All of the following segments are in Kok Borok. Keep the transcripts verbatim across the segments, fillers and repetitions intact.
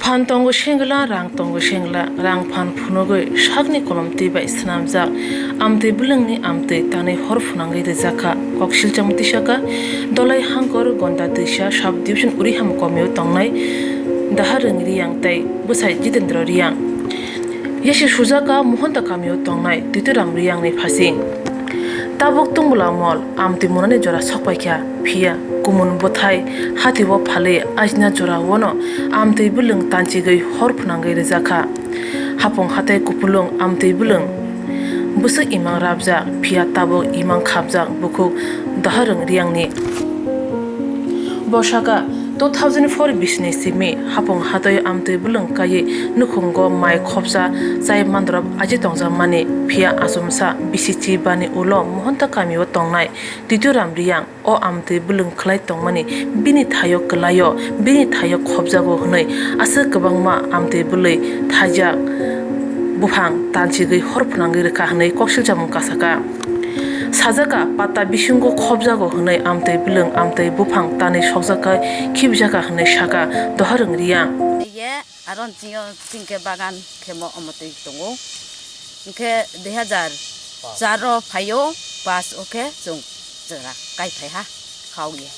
Phan tongo sengla, rang tongo sengla, rang phan phunugwi sakni kolomtwi bai swnamjak. Amtwi bwlwngni amtwi tanwi hor phwnangwi rwjakha. Koksilcham tisaka Dolai Hangkor Gonda Twisa Sub Division Uriham komio tongnai Daharwng Riyang tei bwsai Jitendra Riyang. Yasi sujaka Mohonda kamio tongnai Tituram Riyangni phasing. Tabuk Tungmula mol amtwi munani jora sokpaikha, phiya kumun bwthai hatio phalwi ajina jorao no amtwi bwlwng tanchigwi hor phwnangwi rwjakha. Hapung hatai kupulung amtwi bwlwng bwswk imang rabjak, phiya tabuk imang khapjak bukhuk Daharwng Riyangni. Bo saka two thousand four bisini simi hapung hatwi amtwi bwlwng kaiwi nukhungo mai khopsa chai mandorop aji tongjakmani, phiya achomsa bisi chibani ulo Mohonda kamio tongnai Tituram Riyang o amtwi bwlwng khlai tongmani bini thaio kwlaio, bini thaio khopjago hwnwi aswk kwbangma amtwi bwlwi thaijak buphang tanchigwi hor phwnangwi rwkha hwnwi koksilchamung kasaka. Sajaka pata bisingo khopjago hwnwi amtwi bwlwng amtwi buphang tanwi sokjakha khibjaka hwnwi saka Doharwng Riyang. Ye aro chini chingkhe bagan khemo omo twi tongo. Hwnkhe dui hazar char o phaio, pas o khe chwng chwra kai phaiha khao ye.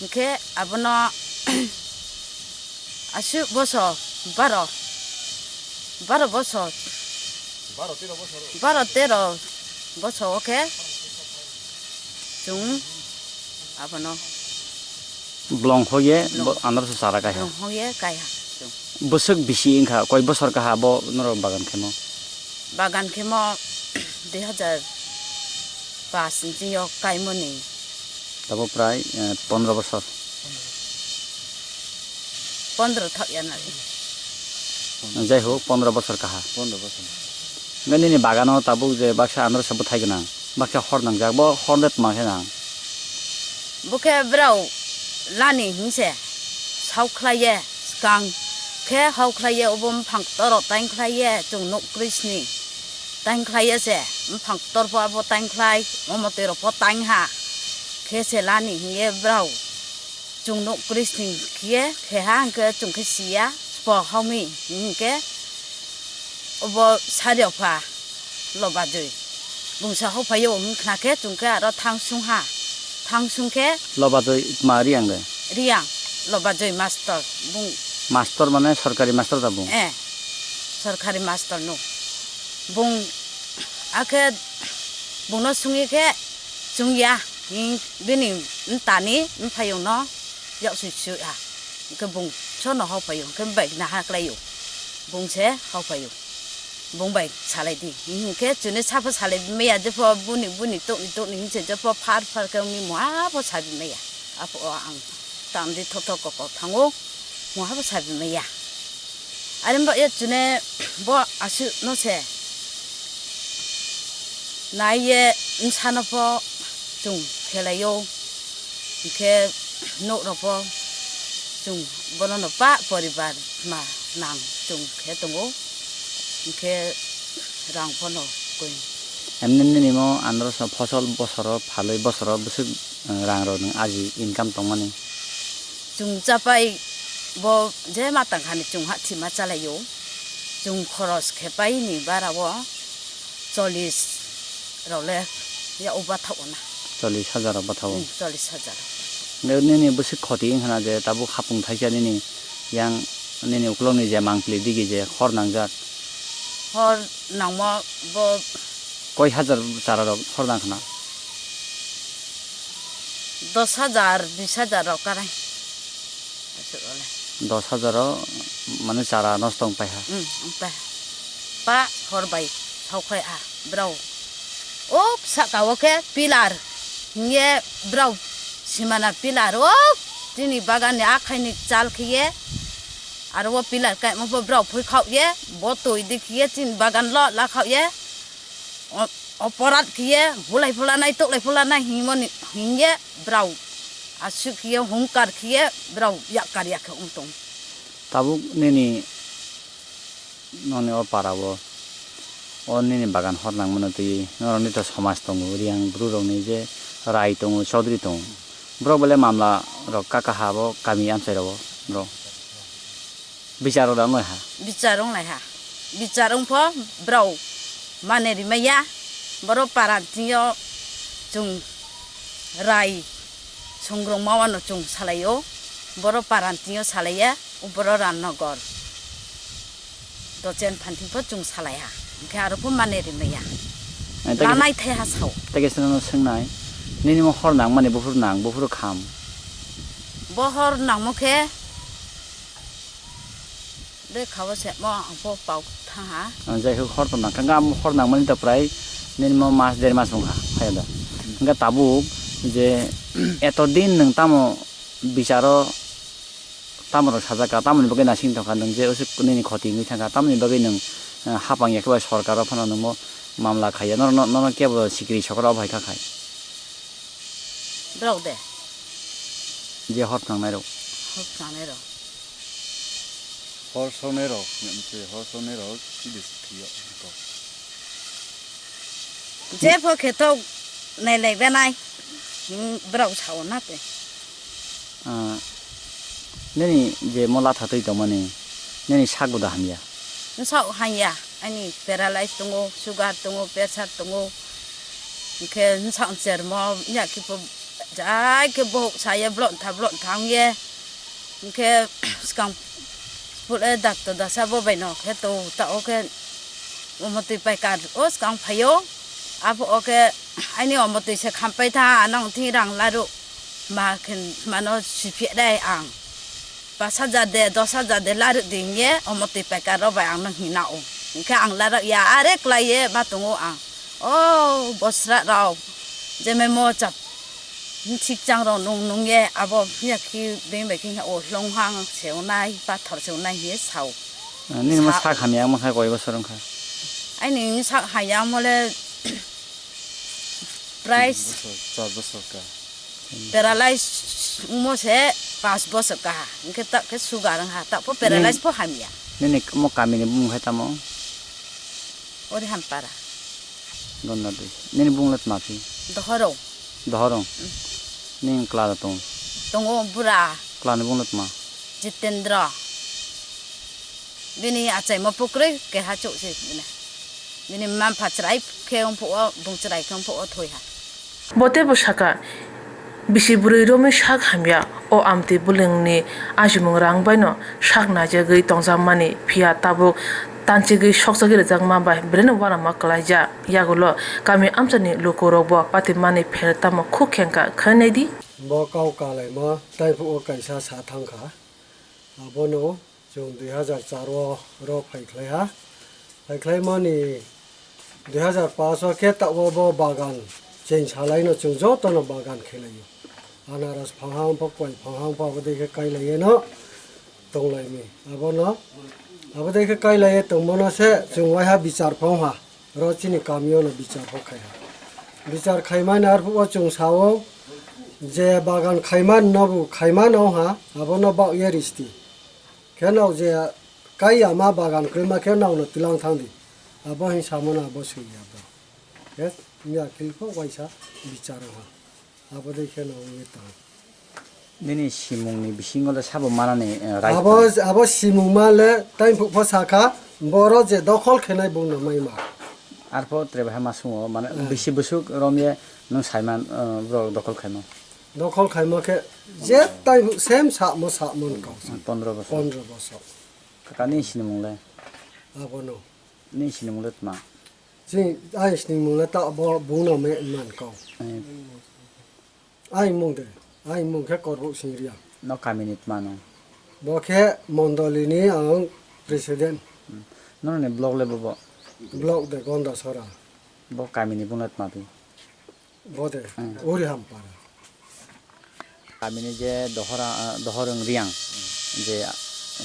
Hwnkhe abono aswk boso baro, baro boso, baro tero boso o khe chwng abono Blong hoye bo Blong. Anarso chara kaiha. Blong hoye kaiha. Bwswk bisi wngkha, koi bosor kaha bo norok bagan khemo? Bagan khemo dui hazar pas ni sio kaimoni. Tabo prai, eh, pondro bosor. Pondro thok ya nai. Jai ho, pondro bosor kaha. Pondro bosor. Nini bagano tabuk je baksa anarso bwthai gwnang. Baksa hor nangjak, bo hor de tma khe nang? Bo khe brao lani hinse saukhlai ye, skang khe haukhlai ye, obo mphang toro taingkhlai ye, chwng nuk krisni taingkhlai ye se, mphang torpho abo taingkhlai, omo twi rokpho taingha khe se lani hinye brao. Chwng nuk krisni khiye kheha hwnkhe chwng khe siya, spo haumi hinkhe obo sari okha lobajoi. Bungsa hokphaio hwnkhna khe chwng khe aro thangsung ha. Thangsung khe Lobajoi ma Riyang de? Riyang, lobajoi mastor. Bung Mastor mane sorkari mastor da bung? Eh, sorkari mastor no. Bung akhe bungno sungwi khe chwng ya. Hing bini mtani mphayungno yaksui sui ha. Hwnkhe bung sono hao phaio, hwnkhe bai naha khlaio. Bung se hao phaio. Bung bai salai di. Hing hing khe chwngno sapho salai maya, jepho buni buni tokni tokni hing se jepho phar phar khe wngwi muha pho sabi maya. Apho o ang tamdi thok thok kok kok thango, muha pho sabi maya. Are bo ya chwngno bo aswk no se nai ye bwsano pho chwng khelaio, hwnkhe nok rok pho chwng bono no pa poribar ma nang chwng khe tongo, hwnkhe rang pho no koi. Emni nini mo andro sa phosol bosoro phalwi bosoro bwswk, eh, rang rok nwng aji income tongmani? Chwng chapai bo je ma tang khani chwng ha thima chalaio. Chwng khoros khe pai ni bara o chollish rok le ya o bathao na. Chollish hajar rok bathao. Hmm, chollish hajar. Nini bwswk khoti wngkha na je tabuk hapung thaisa nini yang nini ukulok ni je mangpili digi je hor nangjak. Hor nangma bo Koi hajar chara rok hor nang khna? Dos hajar, bis hajar rok karai. Aswk ole. Dos hajar o mane chara nosto wng pai ha? Hmm, wng pai ha. Pa hor bai thaukhai a brao. O saka o khe pillar hinye brao simana pillar o chini bagan ni akhai ni chal khiye aro o pillar kaimo bo brao phui khao ye bo twi di khiye chini bagan lo la khao ye. O-, oporat khiye, hulai phulanai, toklai phulanai hingmoni, hingye brao aswk khiye, hungkar khiye brao yakkar yakhe wng tong. Tabuk nini, noni o para o, o nini bagan hor nangmano twi, norokni to somaj tongo, Riyang bru rokni je rai tongo, Chaudhary tongo. Borok belai mamla rok kaka ha bo kami amchai rogo, bro. Bichar rok da wnglai ha. Bichar wnglai ha. Bichar wngpho borok mane rimaya. Borok parantiyo chwng rai songrwngma wano chwng salaio. Borok parantiyo salaiya. Borok Ranogor dochen phanti pho chwng salaiha. Hwnkhe aro pho mane rimaya. Ai, tei lanai thaiha sao. Tei kaisa nono swngnai. Nini mo hor nangmani buphuru nang, buphuru kham. Bo hor nangmo khe de khao se mo ang pho pau thangha. Ah, jai hok hor to nang kha, hor nangmani to prai nini mo mas der mas wngkha, phai da. Hwnkhe tabuk je eto din nwng tamo bicharo Tamoni sajak ka, tamoni bagwi naising tongkha nwng je usuk nini khoti wngwi thangkha, tamoni bagwi nwng, eh, hapang ya khe bai sorkar o phano nwngmo mamla khaiya, nono, nono kebo sikiri sokra o bai kha khai. Borok de. Je hor thangnai rok. Hor thangnai rok. Hor songnai rok, hor songnai rok, chidi sikiri o. Jepho khe tok nailai benai, hmm, borok sao na tei. Ah, nini je mo latha twi tongmani, nini sak bo da hamya? Sak hamya, ani paralyze tongo, sugar tongo, pressure tongo, hwnkhe sak chermo ya khe po jai khe bohok saya blok tha blok tha wngye. Hwnkhe swkang pule dakto dasa bo bai no khe to ta o khe omo twi pai kar o swkang phaio. Abo o khe aini omo twi se khampai tha, nang thing rang laruk ma khe mano siphi dai ang. Pas hajar de, dos hajar de laruk de hingye omo twi pai kar o bai ang no hina o. Hwnkhe ang laruk ya are klai ye ma tongo ang. O bosra rok, jemai mo chap, sikchang rok nung nung ye, abo ya khi beng bai khe o hlong hang se unai, pathor se unai he sao. Ah, nini mo sa- sak hamya, mo hai koi bosor wngkha? Aini sak hamya mo le price. Bosor, char bosor ka. Paralyze wngmo se pas bosor kaha, hwnkhe ta khe sugar wngha, ta pho paralyze pho hamya. Nini mo kami ni bumung hai tamo? Ori Hampara. Gonna dui. Nini bumung le tma phi? Dohorong. Dohorong. Nini kla da tong? Tongo bura. Kla ni bumung le tma? Jitendra. Bini achaima pukrwi keha chuk se bini. Bini mma mpha chwrai khe wngphuo, bung chwrai khe wngphuo thwi ha. Bo teibo sakha, bisi bwrwi romwi sak hamya, o amtwi bwlwngni ajimung rang baino sak naijagwi tongjakmani, phiya tabuk tanchigwi sokjagwi rwjakma bai belai no uanama kwlaijak. Yagulo kami amchaini lukurokbo patimani pher tamo khuk khengkha khainai di. Bo kau kalaima taiphuru kaisa sa thangkha, abono Chwng dui hazar char o ro phaikhlai ha. Phaikhlaimani dui hazar paanch o khe ta o bo bagan cheng salaino chwng jotono bagan khelaio. Anaras phangha wngpha, koi phangha wngpha, abo dei khe kailaiyeno tonglaimi. Abono, abo dei khe kailaio tongmano se chwng waiha bichar phangha. Ro chini kamio no bichar bo khai ha. Bichar khaimani arphuh o chwng sao je bagan khaiman nobu khaiman ong ha, abono baoh ye risti. Khe no je kai ya ma bagan kwrwi ma khe no no tilang thang di. Abo hin samo no abo swi ya bo. Khe miya kil kho waisa bichar ong ha. Abo dei khe no wngwi tong. Nini simungni bisingo le sabo manani, eh, right abo, tong? Abo simung ma le taimphuk pho sakha, boro je dokhol khenai bung no mai ma. Arpho tre bahai ma sungo, mane, eh, bisi busuk romye nwng saiman, eh, borok dokhol khaima? Dokhol khaima khe je taimphuk sem samo samo kau. Hmm, pondro bosor. Pondro bosor. Kaka nini sinimung le? Abono. Nini sinimung le tma? Chini, ai sinimung le ta bo bung no me man kau. Eh. Ai mung de, ai mung khe Korbuk Singria. No kamini tma no? Bo khe mondoli ni ang president. Hmm. Nono ni block le bobo? Block de Gondasora. Bo kamini bung le tma phi? Bo de, hmm. Uri Hampara. Kamini je dohora, ah, dohorwng Riang je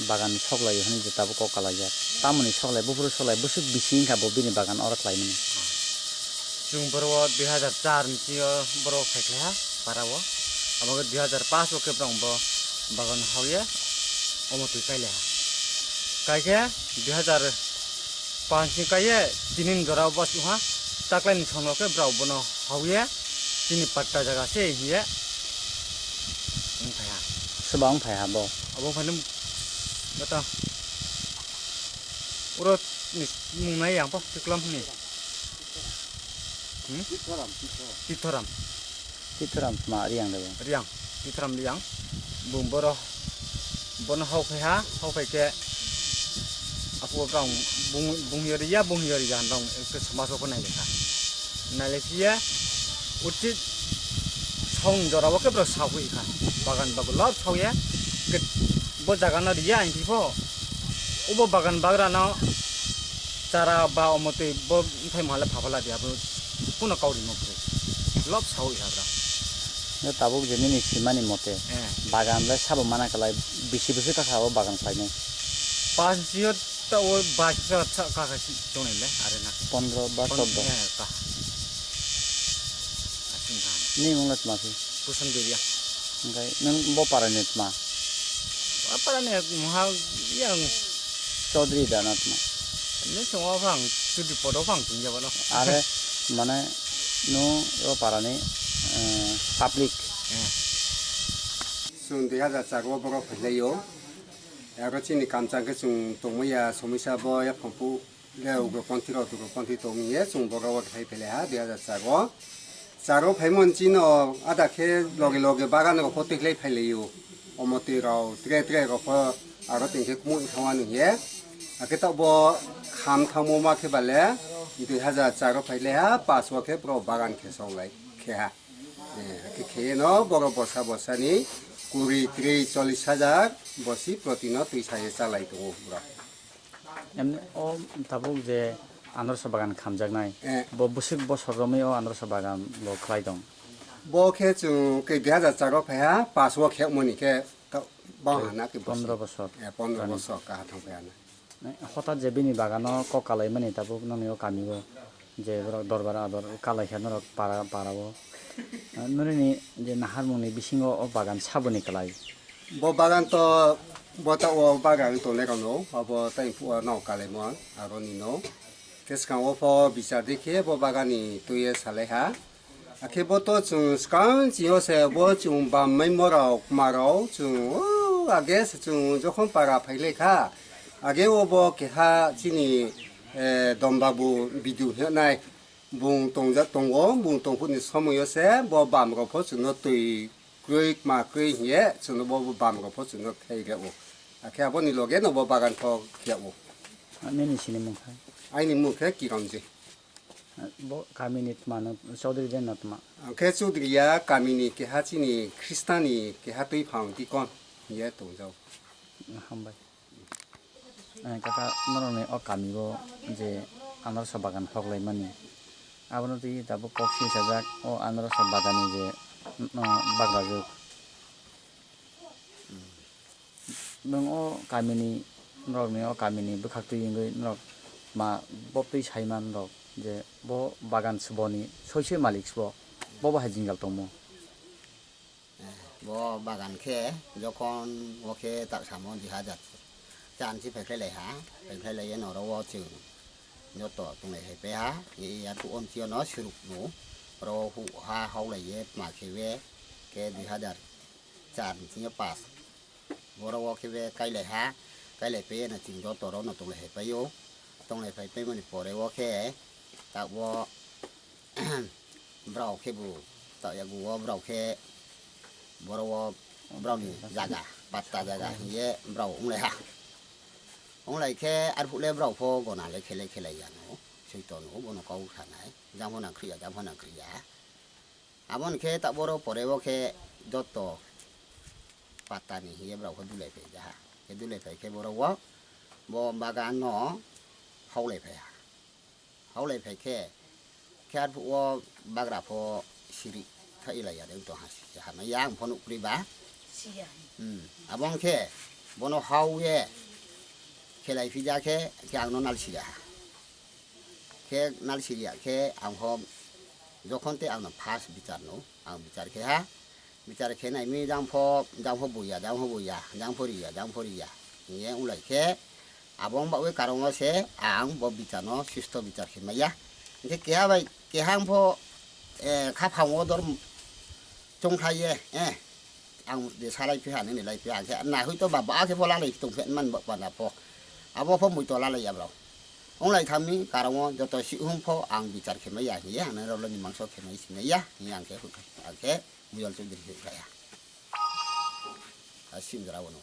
bagan soklaio hwnwi je tabuk kok kalaijak. Tamoni soklai, buphuru soklai, bwswk bisi wngkha bo bini bagan oro khlaimani. Chwng boro o dui hazar char ni sio boro phaikhlaiha para o. Abo khe dui hazar paanch o khe borok bo bagan hauya omo twi kailaiha. Kaikhe dui hazar paanch ni kaiye tini ni jora o bw chwngha taklai ni song o khe borok bono hauya chini patta jaga se hiye wng phaiha. Swbang phaiha bo? Abo phano bata Oro ni mung nai yang po, Tiklam ni. Hmm? Tithoram, Tithoram. Tithoram. Tithoram tma Riang de bo? Riang, Tithoram Riang. Bung boro, bono hau phai ha, hau phai khe apo bang bung, bung yori ya, bung yori ya, bang ke samaso ko nai lekha. Nai lekhi ya, uchi song jora bo ke bro sa hui kha. Bagan bagu lab sa ya, ke bo jaga na riya ang pho. Ubo bagan bagra no chara ba omotwi bo bwthai mole phaphala dia bo kuno kauri mokri. Lab sawi hagra. No tabuk je nini simani mote, eh, bagan le sabo mana kalai bisi bisi kakha o bagan khlainai. Pas jio ta o bas ta sa kakha si tonile are na. Pondro ba Pon-, choddo. Eh, ka. Asing kan. Ni munglet masi. Pusan duriya. Hingkai nung bo parani tma? Bo parani muha yang Chaudhary da na tma? Ni song wa phang, chudi podo phang tung jabo no. Are mane no o parani, eh, public. Eh. Chwng dui hazar char o borok phailai o. Aro chini kamchang khe chwng tongmaya somisa bo ya phangpu. Le ugroponthi rok ugroponthi tong ye chwng boga o khai pele ha dui hazar charo. Charo phaimon chino ada khe loge loge bagan rok pho tikhlai phailaio. Omotwi rok tre tre rok pho aro tengkhe kmui thangma nung ye. Akhe tabuk bo kham thangmo ma khe bale dui hazar charo phailai ha pas o khe bro bagan khe songlai khe ha. Eh, khe khe no boro bosa bosa ni kuri tri chollish hazar bosi protino twi sa ye chalai tongo bro. Em, o tabuk je anarsa bagan khamjaknai, eh, bo bwswk bosor romwi o anarsa bagan bo khlai tong? Bo khe chwng kei dui hazar charo phaiha, pas o khekmani khe ta-, bang hana khe bosi. Pondro bosor. Eh, pondro bosor kaha thang phaiha na. Hotat je bini bagano kok kalaimani tabuk nokni o kami o. Je borok dorbar ador kalaikha norok para, para o. Nini je naharmungni bisingo o bagan saboni kwlai? Bo bagan to, bo ta o bagan tongnai rokno, abo tai phuo no kalaimo ang, aro nino. Khe swkang o pho bichar di khe bo bagan ni twi salai ha. Akhe bo to chwng swkang chini o se bo chwng bam mai morok, kma rok chwng o age se chwng jokhon para phai lai kha. Age o bo keha chini, eh, Dombabu bidu hinai. Bung tongjak tongo, bung tongphuru ni somoi o se bo bam rok pho chwngno twi kwrwi kma kwrwi hiye chwngno bo bam rok pho chwngno khai rw o. Akhe aboni loge no bo bagan pho khe o. Nini sini mung khai? Aini mung khe Kironji. Bo kami ni tma no Chaudhary de na tma? Ang khe Chaudhary ya kami ni keha chini Khristan ni keha twi phang dikon hiye tongjak. Hambai. Eh, kaka, norokni o kami o je anarsa bagan hoklaimani, abono twi tabuk kok silchajak o anarsa bagan ni je, mm, bagrajwk. Nwng o kami ni, norokni o kami ni bwkhak twi wngwi norok ma boptwi saiman rok je bo bagan sboni soise malik sbo, bo bo hai jwngjal tongmo. Bo bagan khe jokhon o khe tak samo dui hazar chan si phaikhlai lai ha, phaikhlai lai ye noro o chwng joto tonglai hai pai ha, e ya tu on si ono suruk no oro hu ha hok lai ye ma khe be khe dui hazar char ni sini o pas boro o khe be kai lai ha, kai lai pai ye no chwng joto oro no tonglai hai pai o, tonglai phai pai mani pore o khe tak bo Brao khe bo ta yago o brao khe boro o brao ni jaga, patta jaga hiye brao wnglai ha. Wnglai khe arphuh le brao pho gona le khe le khe lai ya no, soi tono bono kau sanai, jang pho nang khri ya, jang pho nang khri ya. Aboni khe ta boro pore o khe joto patta ni hiye brao pho dulai phai ja ha. Khe dulai phai khe boro o bo bagan no hok lai phai ha. Hok lai phai khe, khe arphuh o bagra pho siri kha ilai ya de, wngtong ha si, hamya ang pho nuk pri ba. Siya. Hmm. Abo wng khe, bono hau ye khe lai phi ja khe, khe ang no nal siri ya ha. Khe nal siri ya khe, ang pho jokhon tei ang no first bichar no, ang bichar khe ha. Bichar khe nai mi jang pho, jang pho buya, jang pho buya, jang pho riya, jang pho riya. Hiye wng lai khe, abo wng bagwi karon o se ang bo bichar no sisto bichar khe maya. Hinkhe keha bai keha ang pho, eh, khaphang o dor chongkha ye, eh, ang je salai phi ha, nini lai phi ha, hinkhe na hoi to ba, ba khe pho lalai tong phi man ba, ba na pho. Abo pho mui to lalai ya bro. Wnglai thangni karongo joto sihum pho ang bichar khe maya hiya, ang norok le mimangso khe mai sinai ya hiya, ang khe huk-, ang khe Mujal Chaudhary khe khlai ya. A sim jora bono.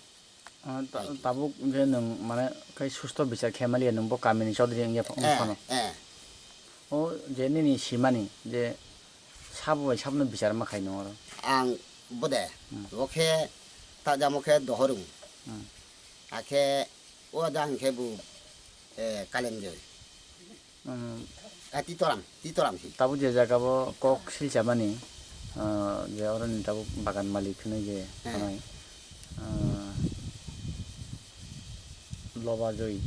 Ah, ta-, Thank you. Tabuk je nwng mane khai susto bichar khe maliya, nwng bo kamini Chaudhary wngya pha-, wng Eh, phano. Eh. O je nini simani je sabo bai sabno bichar ma khai nung oro. Ang bode, Hmm. Bo khe ta jamo khe dohorung. Hmm. Akhe o jang khe bu, eh, Kalenjoi. Hmm. Ah, Titoram, Titoram si. Tabuk je jaga bo kok silchamani, ah, je oroni tabuk bagan malik hinui je Hmm. Tonai, ah, Loba Joi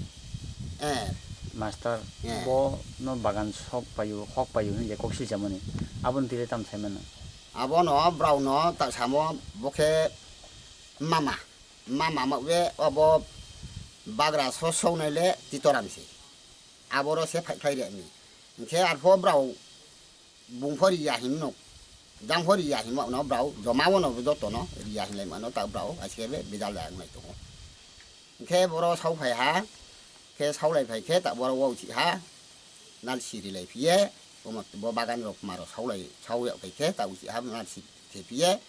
Eh. Master Eh. Bo no bagan sok payu, hok payu hinui je kok silchamani. Aboni tile tam saimano. Abono, brao no ta samo, bo khe mama. Mama ma we obo bagra so soknai le Titoram si. Aboro se phai phai remi. Hinkhe arpho brao bungpho riya hinno, jangpho riya hinma no brao joma wono jotono riya hinlai mano ta brao aske be bidal da ngai tongo. Hinkhe boro sau phai ha, khe saulai phai khe ta boro wauchi ha, nal siri lai phiye, omo bo bagan rok maro saulai, sau yau phai khe ta uchi ha nal si khe phiye,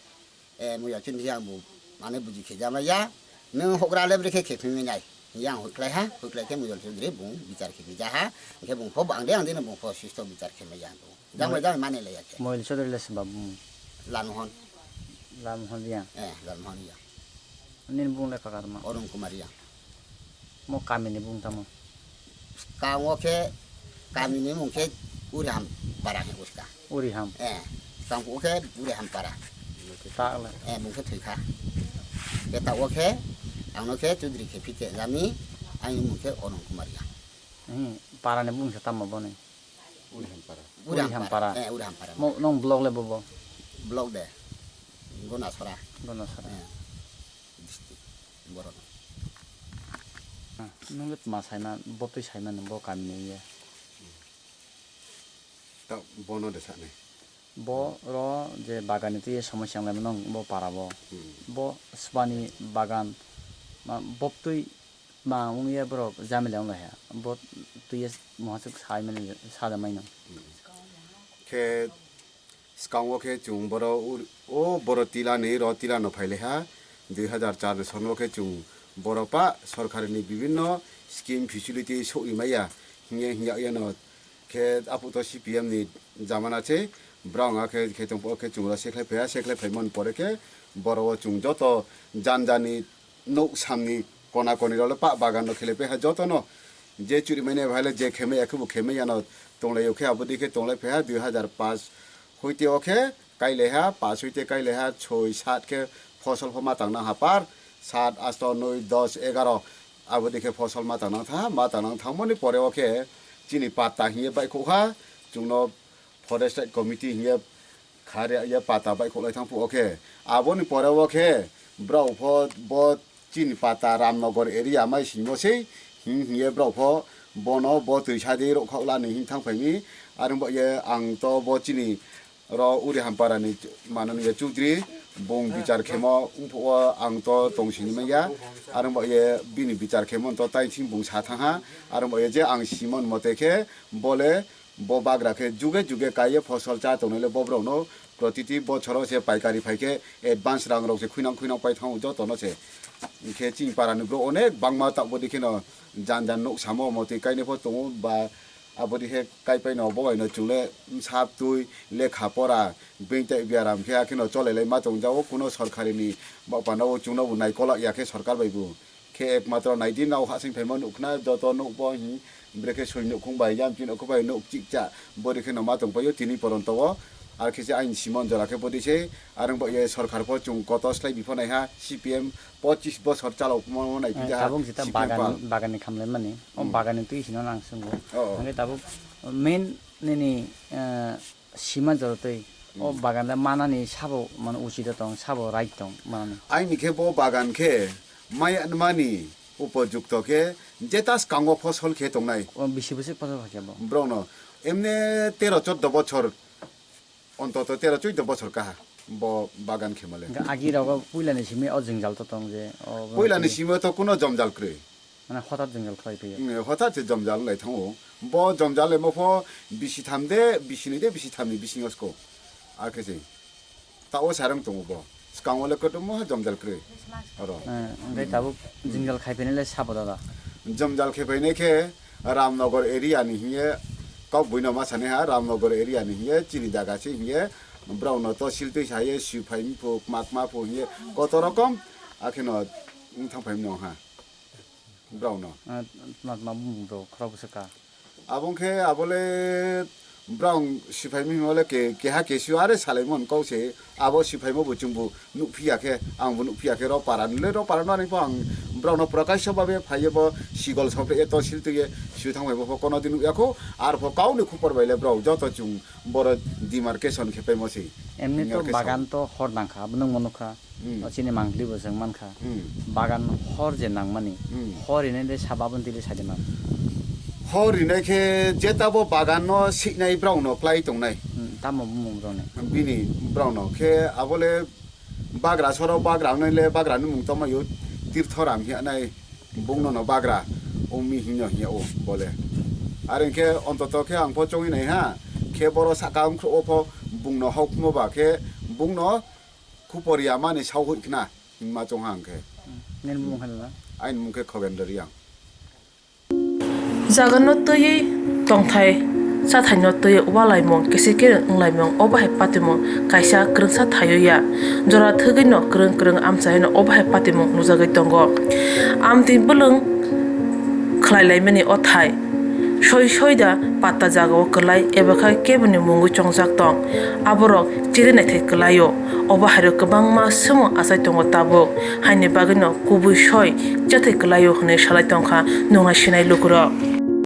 Eh, Mujal Chaudhary ang bo mane buji khe jama ya. Nwng hogra le brekhe khe phimwi nai. Yang hoiklai ha, hoiklai khe Mujal Chaudhary bung bichar khe bija ha. Hinkhe bung pho ang de ang de bung pho sisto bichar khe maya bo. Jang Moi- jang mane le ya khe. Moil Chaudhary le samba bung. Lalmohon. Lalmohon ya. Eh, Lalmohon ya. Nini bung le kakar ma. Arun Kumar ya. Mo kamini bung tamo? Kango khe kamini mung khe Uriham para he uska. Uriham. Eh, kangku khe Uriham para. Tak le. Eh, mung khe thwikha. Khe ta o khe ang no khe Chaudhary khe phite jami, ang mung khe Arun Kumar ya. Hmm, para ni bung se tamo boni? Uriham para. Uriham Uriham para. Para. Eh, Uriham para. Mo nong block le bobo? Block de. Gonasora. Gonasora. Eh, district. Borok. Nung le tma saima, bo twi saima nung bo kami ni ye. Ta bono de sani. Bo ro je bagan ni twi somosya wng lai mano bo para bo. Hmm. Bo sbani bagan ma bo twi ma wng ye borok jamila wng lai ha. Bo twi ye moha suk sai mani sa da mai no. Hmm. Khe Swkango khe chwng boro ur-, o boro tila ni ro tila no phai lai ha, dui hazar char ni soro khe chwng boro pa sorkari ni bibinno scheme facility sogwi maya hingye hingya yano khe aphuk to C P M ni jamana se borok wngkha khe khe chwng pore khe chwng ro se khlai phai ya, se khlai phai mani pore khe boro o chwng joto jan jan ni nuk samni kona koni rok le pa bagan rok khele pe hai joto no je churi manya bai le je khemai ya khe bo khemai ya no tonglai o khe abo dei khe tonglai phai ha dui hazar paanch hoite o khe kai lai ha paanch hoite kai lai ha soi saat khe fosol pho ma tang nang ha par saat asto noi dos egaro abo dei khe fosol ma tang nang tha ma tang nang thang mani pore o khe chini patta hiye bai khok ha chwng no forest committee hiye khare ye pata bai kholai thang phu o khe. Aboni pore o khe brao pho bo chini pata Ramnagar area mai singmo sei hing hing ye brao pho bono bo twi sa di rok khok la ni hing thang phai mi. Arong bo ye ang to bo chini ro Uri Hampara ni mananiya Chaudhary bung bichar khemo wng phu o ang to tong sini manya. Arong bo ye bini bichar khemo to tai sing bung sa thang ha. Arong bo ye je ang simon mote khe bole Bo bagra khe juge juge kaiye fosol cha tongnai le bo borok no protiti bochoro se paikari phai khe advance rang rok se khuinang khuinang pai thango joto no se. Hinkhe chini para ni borok onek bangma tabuk bo dikhe no jan jan nuk samo motwi kainai pho tongo ba abo dikhe kaipai no bo bai no chwng le bwsa twi lekha pora beng tai biaram khe hakhe no cholai lai ma tong jago kuno sorkari ni ba panda o chwng no bo naikolak ya khe sorkar bai bo. Khe ekmatro naidi nao hasing phaima nukna joto nukbo hi brekhe soi nukhung bai yamchi nukhung bai nuk chikcha bori khe no ma tongpaio tini poronto o. Ar khe se aini simon jora khe bodi se arong bo ye sorkar pho chung koto slai bipho naiha C P M pochis bosor chalok mo nai pida ha Tabuk jeta C P M bagan pal. Bagan ni khamlai mani o Hmm. Bagan ni twi sino nang sungo. Oh, oh. Hingke tabuk main nini eh, Sima jora twi. O Hmm. Bagan le manani sabo mano uchi da tong, sabo right tong manani. Aini khe bo bagan khe maya mani upojukto khe jeta swkango fosol khe tongnai. O bisi bwswk fosol kha khe bo. Borok no emne tero choddo bochor, ontoto tero choddo bochor kaha bo bagan khe male. Hingke agi rogo puila ni simi o jwngjal to tong je, o Puila ni simi to kuno jomjal kwrwi. Mane hothat jwngjal khlai phaiya. Hmm, hothat se jwngjal wng lai thango. Bo jwngjal emo pho bisi tham de, bisi ni de, bisi tham ni bisingo sko. Akhe se. Ta o sarang tongo bo. Swkango le kotorma jwngjal kwrwi. Oro. Eh, hwnkhe tabuk jwngjal khai phainai le sabo dada. Jwngjal khai phainai khe Ramnagar area ni hiye kok buino ma sani ha, Ramnagar area ni hiye chini jaga se hiye borok no tosil twi sa ye sui phai phu, kma kma phu hiye koto rokom akhe no wng thang phai mano ha. Borok no. Ah, tma tma bumung rok khorok bwswk ka. Abo wngkhe abole borok sipai mihimo le ke-, keha kesu are salaimon kok se abo sipaimo bo chwngbo nukphiya khe, ang bo nukphiya khe rok para ni le rok para no ani pho ang borok no pura kaisa babe phaiye bo sigol sopre ye tosil twi ye su thang bai bo pho kono di nukya kho ar pho kau ni khupor bai le borok joto chwng boro demarcation khe paimo se. Emni to demarcation. Bagan to hor nang kha, abo nwng mo nukha. Hmm. O chini mangli bo chwng mankha. Hmm. Bagan hor je nangmani, hmm, hor rinai de sabo aboni twi sadi man. Hor rinai khe jeta bo bagan no siknai borok no klai tongnai. Hmm, tamo bumung rok ni. Bini borok no khe abole bagra soro bagra wngnai le bagra ni mung tongma yo Tirthoram hiya nai. Bungno no bagra wngmi hino hiya o bole. Are khe ontoto khe ang pho chongwi nai ha. Khe boro saka wngkhro o pho bungno hokmo ba khe bungno khupor ya mani sao hoi khna himma chong ha ang khe. Nini bumung khe nana? Aini mung khe Khogendra Riang. Jaga no twiwi tongthai, chathai no twiwi walaimung, kisik kireng wnglaimung, obo hai patimung kaisa kwrwngsa thaio ya. Jora thwgwi no kwrwng kwrwng amchaino obo hai patimung nukjagwi tongo. Amtwi bwlwng khlai laimani o thai. Soi soi da patta jagao kwlai, eba khe keboni mungwi chongjak tong. Aborok chiri naithai kwlaio. Obo hairok kwbangma swmung achai tongo tabuk. Haini bagwino kubui soi chathai kwlaio hwnwi salai tongkha nungna sinai lukurok.